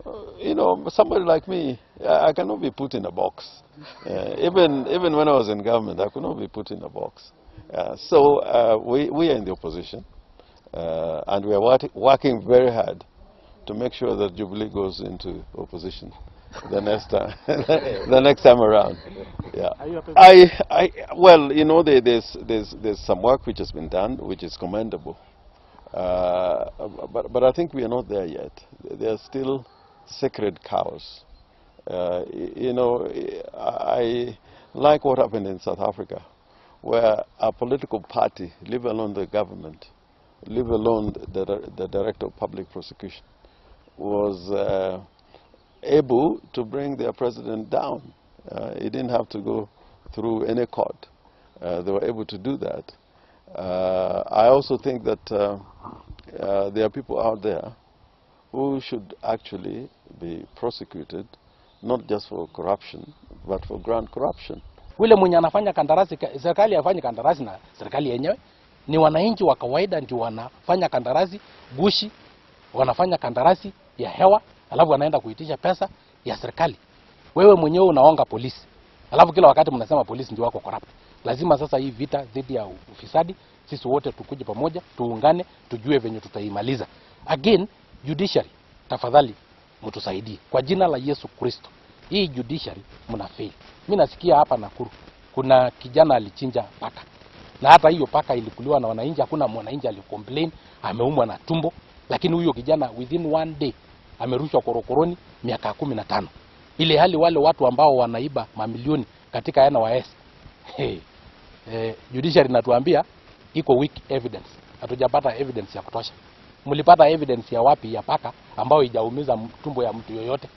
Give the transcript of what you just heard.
Somebody like me, I cannot be put in a box. Even when I was in government, I could not be put in a box. So we are in the opposition, and we are working very hard to make sure that Jubilee goes into opposition the next time, the next time around. Yeah. Are you happy? Well, there's some work which has been done, which is commendable. But I think we are not there yet. There are still sacred cows. I like what happened in South Africa, where a political party, leave alone the government, leave alone the director of public prosecution, was able to bring their president down. He didn't have to go through any court. They were able to do that. I also think that there are people out there who should actually be prosecuted, not just for corruption, but for grand corruption. Ule mwenye anafanya kandarasi, serikali hafanyi kandarasi na serikali yenyewe, ni wananchi wa kawaida ndio wanafanya kandarasi gushi, wanafanya kandarasi ya hewa, alafu wanaenda kuitisha pesa ya serikali. Wewe mwenyewe unahonga polisi, alafu kila wakati mnasema polisi ndio wako corrupt. Lazima sasa hii vita dhidi ya ufisadi, sisi wote tukuje pamoja, tuungane, tujue venye tutaimaliza. Again, judiciary, tafadhali mtusaidie kwa jina la Yesu Kristo. Hii judiciary mna fail. Mimi nasikia hapa Nakuru kuna kijana alichinja paka, na hata hiyo paka ilikuliwa na wananchi, hakuna mwananchi alicomplain ameumwa na tumbo, lakini huyo kijana within one day amerushwa korokoroni miaka 15, ile hali wale watu ambao wanaiba mamilioni katika NYS, hey, judiciary inatuambia iko weak evidence, hatujapata evidence ya kutosha. Mlipata evidence ya wapi ya paka ambayo haijaumiza tumbo ya mtu yoyote?